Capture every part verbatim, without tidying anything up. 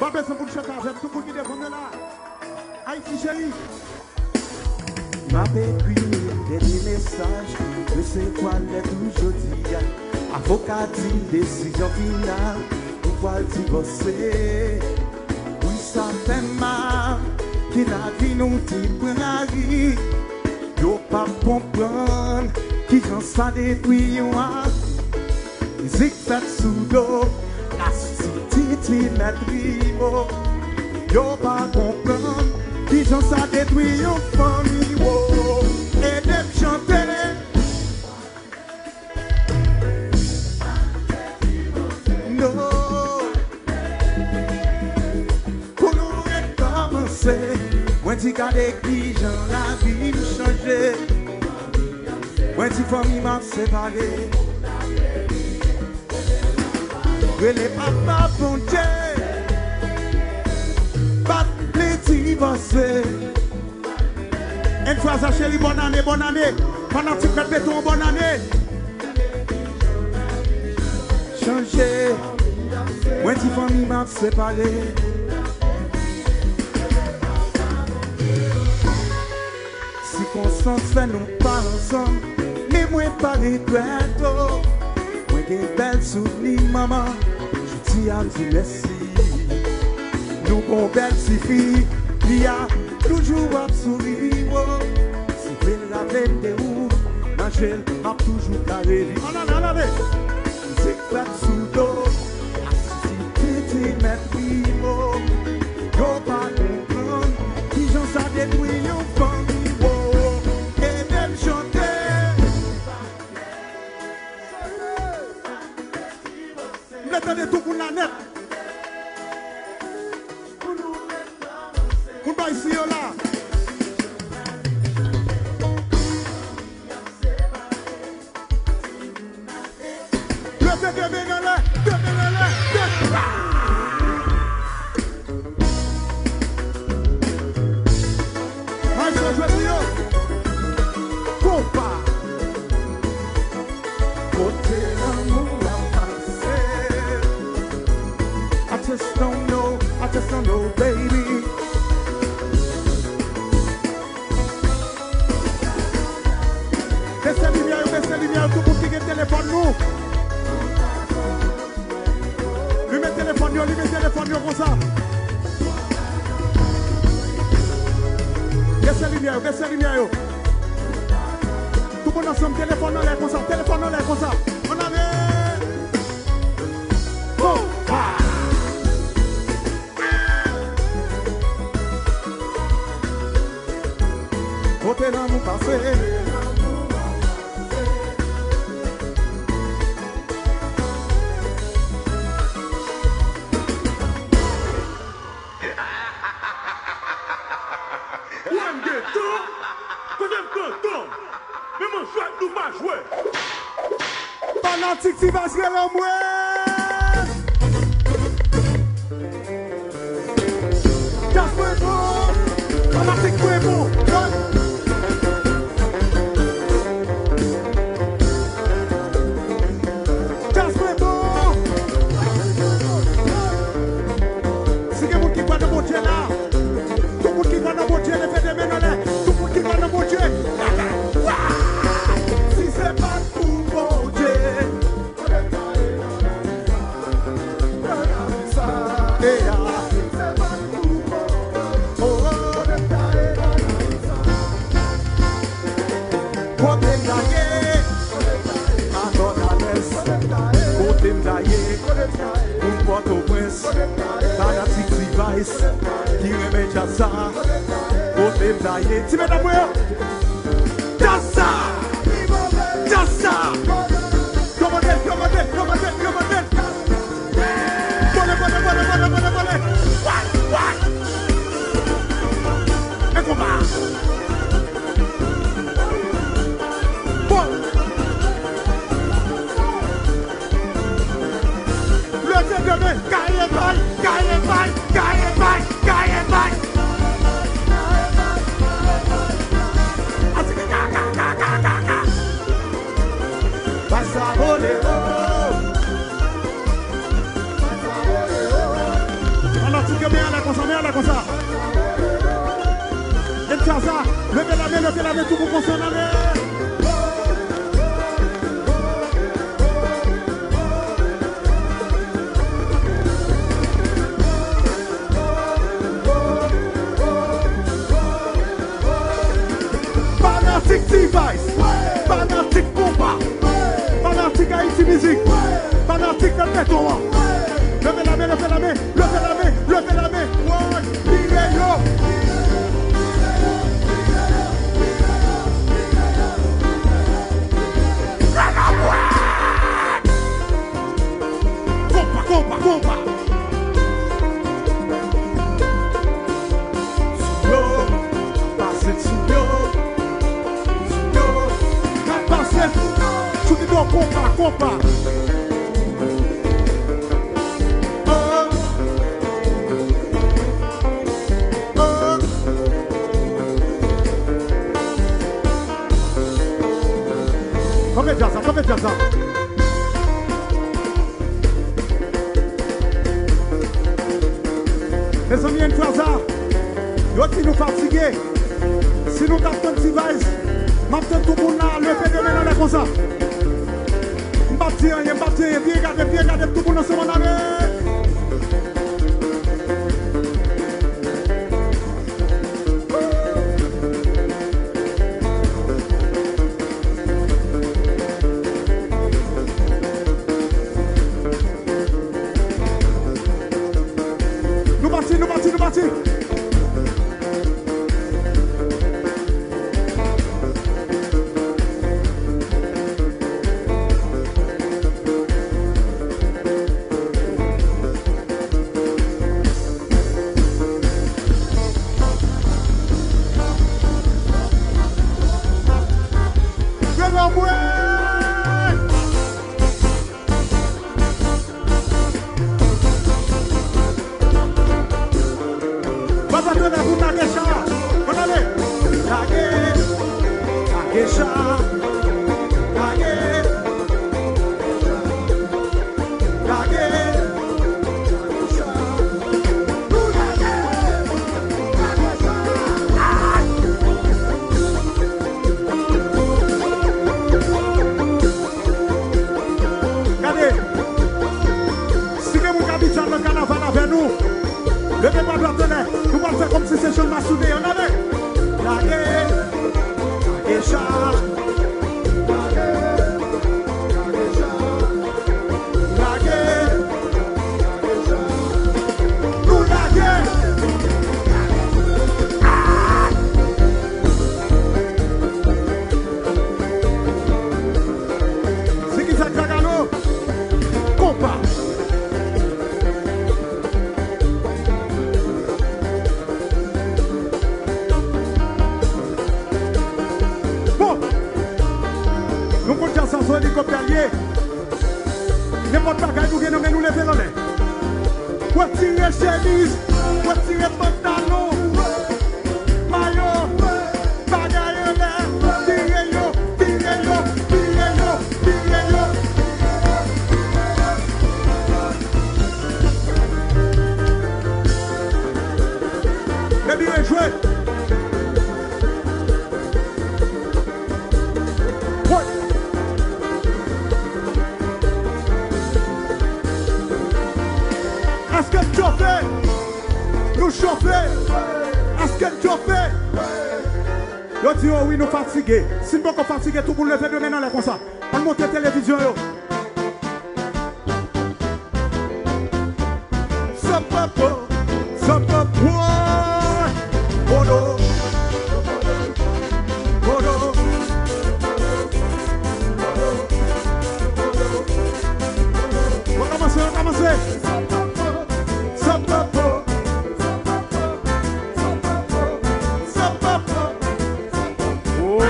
Pa bezwen pou n chante avè m, tout moun ki devan mwen la. Ayiti cheri. M ap ekri yon dènye mesaj, resevwa lèt ou jodi a. Avoka di m desizyon final, nou pral divòse. Wi, sa fè m mal, ki lavi nou te pran lari. Yo p ap konprann kijan sa detwi yon avi. Mizik fèt sou do Astiti ti mèt Rimo. Yo pa konprann kijan sa detwi yon fanmi, wo. Ede m chante. No. Pou nou rekòmanse, mwen di gade kijan lavi m chanje. Mwen di fanmi m ap separe. Rele papa Bondye. Pa t vle divòse. Enn fraz a cheri, bòn ane, bòn ane. Fanatik mèt beton, bòn ane. Chanje. Mwen di fanmi m ap separe. Sikonstans fè nou pa ansanm, men mwen pa regrèt, o. Mwen gen bèl souvni, manman, jodi a m di mèsi. Nou gon bèl tifi, li a toujou ap souri, o. Si vle l raple m de ou, nan je l, m ap toujou ka reviv. Ann ale, ann ale. Mizik fèt sou do Astiti ti mèt Rimo. Yo pa konprann kijan sa detwi yon fanmi, wo. Ede m chante. M vle tande tout moun la nèt. Moun pa isi yo la. Leve de men anlè, de men anlè, de... Maestro, jwe pou yo. Konpa. Kote lanmou a pase. I just don't know, I just don't know, baby. Bese limyè yo, bese limyè yo, tout moun ki gen telefòn nou. Limen telefòn yo, limen telefòn yo konsa. Bese limyè yo, bese limyè yo. Tout moun ansanm, telefòn anlè konsa, telefòn anlè konsa. Ann ale. Konpa. Kote lanmou pase. Ou wè m gen tan? Kote m pran tan? Men mwen jwèt nou pa jwe. Fanatik T-Vice rele mwen. Djaz mwen bon. Fanatik mwen bon. Djaz mwen bon. Si gen moun ki kwè nan Bondye la, tout moun ki kwè nan Bondye, leve de men anlè. Tout moun ki kwè nan Bondye. Si se pa t pou Bondye. Kote m ta ye? A Bòdalès. Kote m ta ye? Moun Pòtoprens. Fanatik T-Vice ki renmen djaz sa. Kote m ta ye? Ti medam mwen yo. Djaz sa! Djaz sa! Yo mande, yo mande, yo mande, yo mande! Vole, vole, vole, vole, vole, vole! Why? Why? E konpa! Bon! Leve de men, gaye bay, gaye bay, gaye bay, gaye bay. Pasa bolero. Ann Ke men anlè konsa, men anlè konsa. Enn fwa sa, leve lamen, leve lamen, tout moun konsa, ann ale. Fanatik T-Vice, fanatik konpa, fanatik Ayiti Mizik, fanatik nan beton an. Leve lamen, leve lamen, leve lamen, leve lamen. Woy, vire yo. Konpa, konpa, konpa. Sou yo, pase sou yo, sou yo, pase sou yo. Sou ki do konpa, konpa. Oh. Oh. Kanpe djaz la, kanpe djaz la. Mezanmi, enn fwa sa, yo di nou fatige. Si nou t ap tann T-Vice, m ap tann tout moun la, leve de men anlè konsa. M p ap di anyen, m p ap di anyen. Vire gade, vire gade, tout moun ansanm ann ale. Nou pati, nou pati, nou pati. Papa Tonè pou lage cha. Ann ale. Lage. Lage cha. Lage. Lage. Nou lage. Lage cha. Gade, si gen moun k abitye al nan kanaval avè nou, leve bra dwat anlè. Nou pral fè kòmsi se Chanmas nou te ye. Ann ale. Lage, lage cha. Lage, lage cha. Lage, lage cha. Nou lage. Zigizag Zagalo, konpa. Bon, nou konn djaz sa se yon elikoptè l ye. Nenpòt bagay nou gen nan men nou, leve l anlè. Retire chemiz, retire pantalon, mayo, bagay anlè, vire yo, vire yo, vire yo, vire yo. Epi rejwe. Woy! Èske n chofe? Nou chofe? Èske n chofe? Yo di, o wi, nou fatige. Si n poko fatige, tout moun leve de men anlè konsa. Ann monte televizyon yo. Sapapo, sapapo, oh no, oh no. Yo kòmanse, yo kòmanse. Sapapo, sapapo, sapapo. Oh,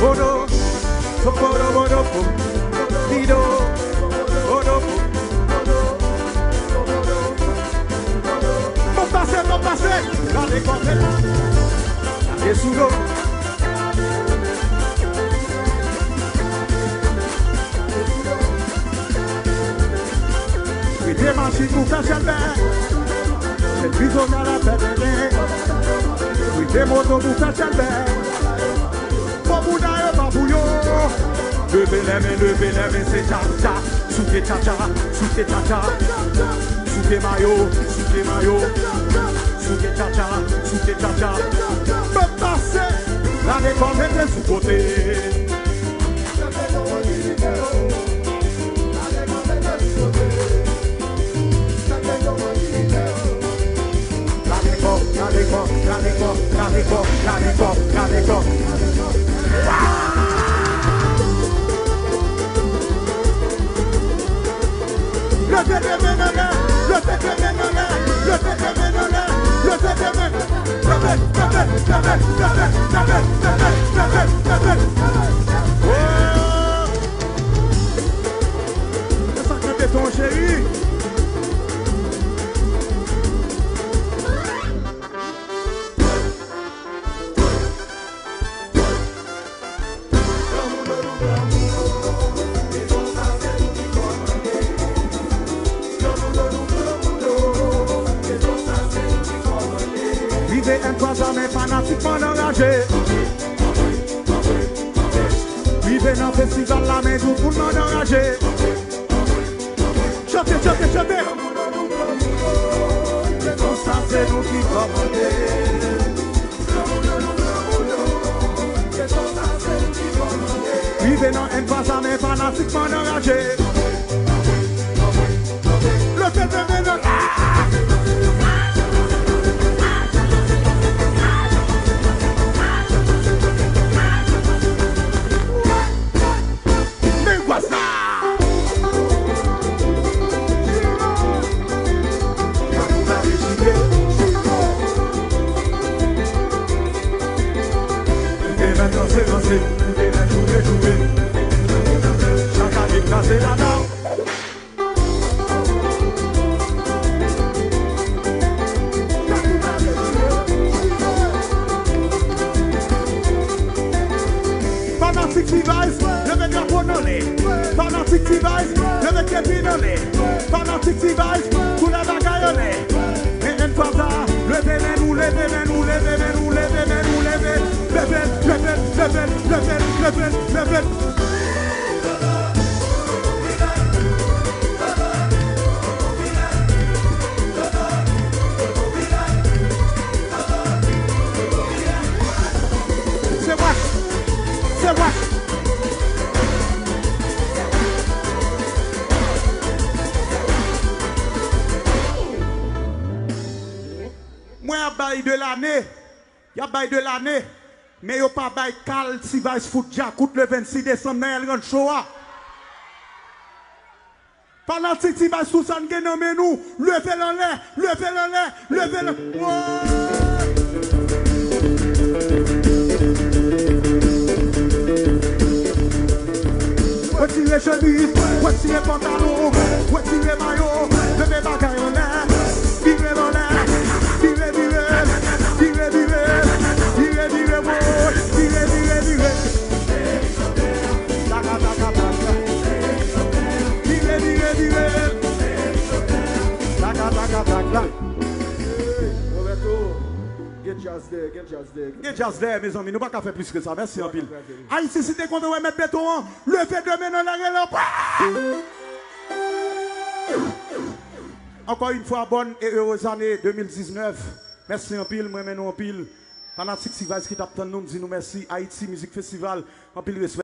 oh no. Sokodobodopo. Dido. Odopo. Bon pase, bon pase. Gade kòve la. Gade sou do. Rete machin pou fè chèlbè. Rizoka la fè bebe. Rive moto pou fè chèlbè. Fò bouda yo pa pou yo. Leve lè men, leve lè men, se tcha tcha. Souke tcha tcha, souke tcha tcha. Souke mayo, souke mayo. Souke tcha tcha, souke tcha tcha. Pèp pase, lage kò mete sou kote. Lage kò, lage kò, lage kò, lage kò, lage kò, lage kò. Leve de men anlè, leve de men anlè, leve de men anlè, leve de men. Leve, leve, leve, leve, leve, leve, leve, leve. Oh! Sa k nan beton, cheri. Rive M twa a, men fanatik pandan raje. Rive nan festival la, men tout moun pandan raje. Chante, chante, chante. Se konsa se nou ki kòmande. Rive nan M twa a, men fanatik pandan raje. Leve, leve, leve. Men gwa sa! Demen danse, danse, demen joure, joure. Chak ane kraze ladan. Fanatik T-Vice, leve drapo n anlè. Fanatik T-Vice, leve kepi n anlè. Fanatik T-Vice, koulè bagay anlè. Men M twa a, leve men nou, leve men nou, leve men nou, leve men nou, leve. Leve, leve, leve, leve, leve, leve. Se wach! Se wach! Mwen ap bay de lane. Y ap bay de lane, men yo pa bay kal T-Vice fout djakout le vennsis desanm nan El Rancho a. Fanatik T-Vice, tout sa n gen nan men nou, leve l anlè, leve l anlè, leve l anlè. Woy! Retire chemiz, retire pantalon, retire mayo, leve bagay anlè, vire l anlè, vire, vire, vire, vire, vire, vire, woy, vire, vire, vire. Taka, taka, taka. Vire, vire, vire. Taka, taka, taka. Hey, Roberto, gen djaz dèyè, gen djaz dèyè. Gen djaz dèyè, mezanmi, nou pa ka fè plis ke sa. Mèsi anpil. Ayiti, si te kontan wè mèt beton an, leve de men nan lari lan. Ankò yon fwa, bòn e erez ane de mil diznèf. Mèsi anpil, mwen renmen nou anpil. Fanatik T-Vice ki t ap tann nou, m di nou mèsi. Ayiti Mizik Festival, anpil respè.